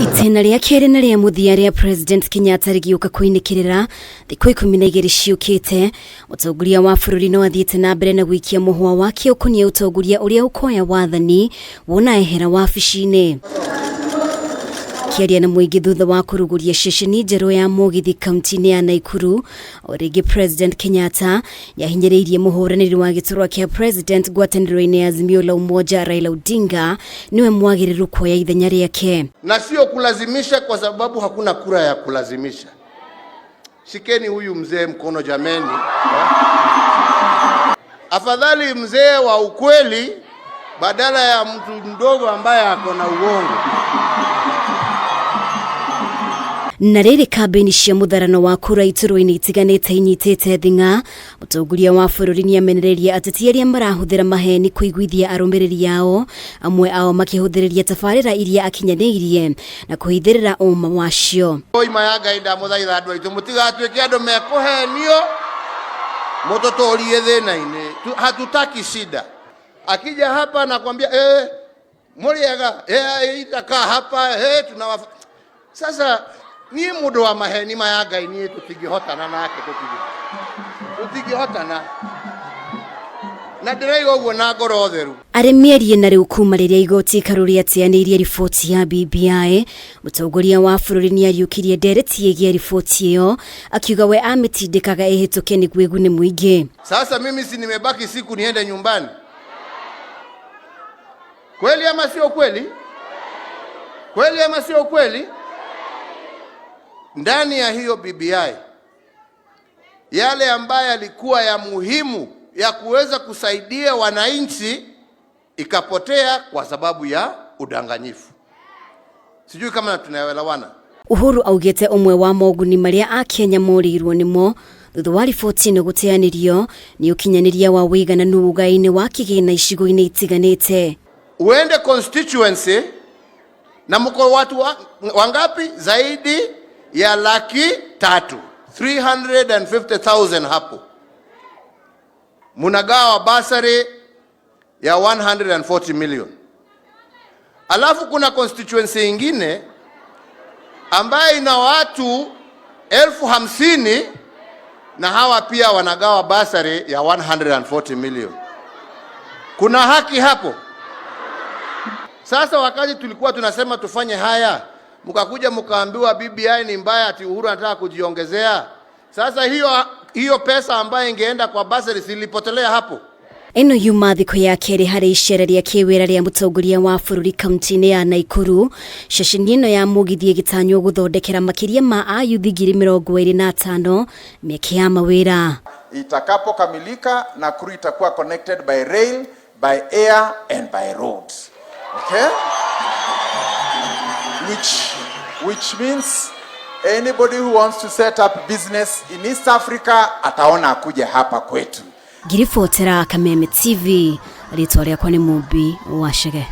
Itĩna rĩa kerĩ na rĩa mũthia rĩa President Kenyatta rĩgĩũka kũinĩkĩrĩra thikũ 12 ciũkĩte. Mũtongoria wa bũrũri no athiĩte na mbere na gũikia mũhwa wake ũkoniĩ ũtongoria ũrĩa ũkoya wathani wona ehera wabici-inĩ. Kĩaria na mũingĩ thutha wa kũrugũria ceceni njerũ ya mũgithi kaunti-inĩ ya Naikuru, o rĩngĩ President Kenyatta nĩahinyĩrĩirie mũhũranĩri wa gĩturwa kĩa President ngwatanĩro-inĩ ya Azimio la Umoja Raila Odinga nĩwe mwagĩrĩru kuoya ithenya rĩake. Na sio kulazimisha, kwa sababu hakuna kura ya kulazimisha. Shikeni huyu mzee mkono jameni. Afadhali mzee wa ukweli badala ya mtu mdogo ambaye ako na uongo. Na rĩrĩ kambĩini cia mũtharano wa kura iturwa-inĩ itiganĩte inyitĩte thing'a, mũtongoria wa bũrũri nĩamenereirie ateti arĩa marahũthĩra maheni kũiguithia arũmĩrĩri ao, amwe ao makĩhũthĩrĩria tabarĩra iria akinyanĩirie na kũhithĩrĩra ũma wacio. Ima ya Ngai ndamũthaitha andũ aitũ mũtigatuĩke andũ mekũhenio mũtũtũrie thĩna-inĩ. Hatutaki shida. Akija hapa nakwambia mũrĩega, itakaa hapa, tunawa sasa niĩ mũndũ wa maheni maya Ngai niĩ tũtingĩhotana nake, tũtingĩhotana na ndĩraiga ũguo na ngoro theru. Arĩ mĩario na rĩu kuma rĩrĩa igoti ikarũ rĩateanĩirie riboti ya BBI, mũtongoria wa bũrũri nĩariũkirie ndereti ĩgiĩ riboti ĩyo, akiuga we amĩtindĩkaga ĩhĩtũke nĩguo ĩgune mũingĩ. Sasa mimi si nimebaki siku niende nyumbani. Kweli ama sio kweli? Kweli ama sio kweli? Ndani ya hiyo BBI yale ambayo yalikuwa ya muhimu ya kuweza kusaidia wananchi ikapotea kwa sababu ya udanganyifu. Sijui kama tunaelewana. Uhuru augite ũmwe wa moguni marĩa akenya morĩirwo nĩmo thutha wa riboti ĩno gũteanĩrio nĩ ũkinyanĩria wa ũigananu ũgai-inĩ wa kĩgĩna icigo-inĩ itiganĩte. Uende constituency na mko watu wangapi? Zaidi ya 300,000, 350,000 hapo. Munagawa basari ya 140 million. Alafu kuna constituency ingine ambayo ina watu 50,000 na hawa pia wanagawa basari ya 140 million. Kuna haki hapo? Sasa wakati tulikuwa tunasema tufanye haya, mkakuja mkaambiwa BBI ni mbaya, ati Uhuru anataka kujiongezea. Sasa hiyo pesa ambayo ingeenda kwa basari silipotelea hapo. Ĩno yuma thikũ ya kerĩ harĩ icera rĩa kĩwĩra rĩa mũtongoria wa bũrũri kaunti-inĩ ya Naikuru. Ceceni ĩno ya mũgithi ĩgĩtanywo gũthondekera makĩria ma ayuthi 25,000 mĩeke ya mawĩra. Itakapokamilika, Nakuru itakuwa connected by rail, by air and by road. Okay? Which means anybody who wants to set up business in East Africa ataona akuje hapa kwetu. Ngiribotera Kameme TV, rĩtwa rĩakwa nĩ Mumbi wa Chege.